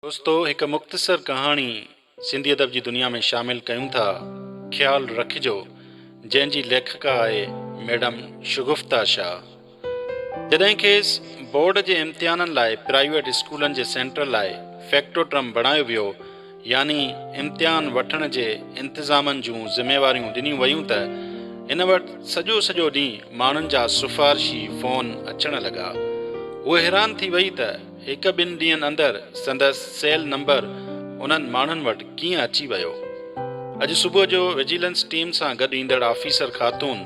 دوستو هڪ مختصر ڪهاڻي سنڌي ادب جي دنيا ۾ شامل ڪيون ٿا خيال رکجو جنهن جي ليکڪا آهي ميڊم شگفته شاهه. جڏهن کيس بورڊ جي امتحانن لاء پرائيويٽ اسڪولن جي سينٽر لاء فيڪٽوٽرم بڻايو ويو يعني امتحان وٺڻ جي انتظامن جون ذميواريون ڏنيون ويون ته هن وٽ سڄو سڄو ڏينهن ماڻهن جا سفارشي فون اچڻ لڳا. هوء حيران ٿي وئي ته هڪ ٻن ڏينهن اندر سندس سيل نمبر انهن ماڻهن وٽ ڪيئن اچي ويو؟ اڄ صبح جو وجيلنس ٽيم سان گڏ ايندڙ آفيسر خاتون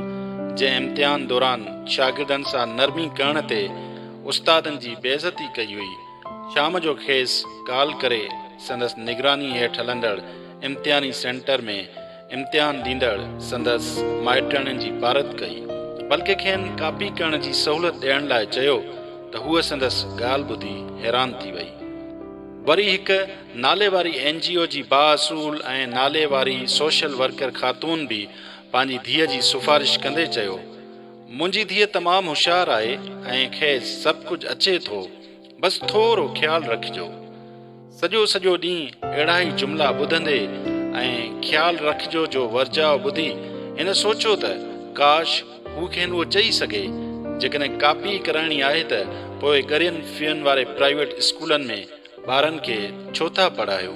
جنهن امتحان دوران شاگردن سان نرمي ڪرڻ تي استادن جي بيعزتي ڪئي هئي، شام جو کيس ڪال ڪري سندس نگراني هيٺ هلندڙ امتحاني سينٽر ۾ امتحان ڏيندڙ سندس مائٽياڻين جي پارت ڪئي، بلڪه کين ڪاپي ڪرڻ جي سهولت ڏيڻ لاء چيو ته هوء سندس ڳالهه ٻڌي حيران ٿي وئي. وري هڪ نالي واري اين جي او جي بااصول ۽ نالي واري سوشل ورڪر خاتون به پنهنجي ڌيء جي سفارش ڪندي چيو، منهنجي ڌيء تمام هوشيار آهي ۽ کيس سڀ ڪجهه اچي ٿو، بس ٿورو خيال رکجو. سڄو سڄو ڏينهن اهڙا ئي جملا ٻڌندي ۽ خيال رکجو جو ورجاء ٻڌي هن سوچيو ته ڪاش هو کين اهو چئي سگهي، جيڪڏهن ڪاپي ڪرائڻي آهي ته پوء ڳرين فين واري پرائيويٽ اسڪولن ۾ ٻارن کي ڇو ٿا پڙهايو؟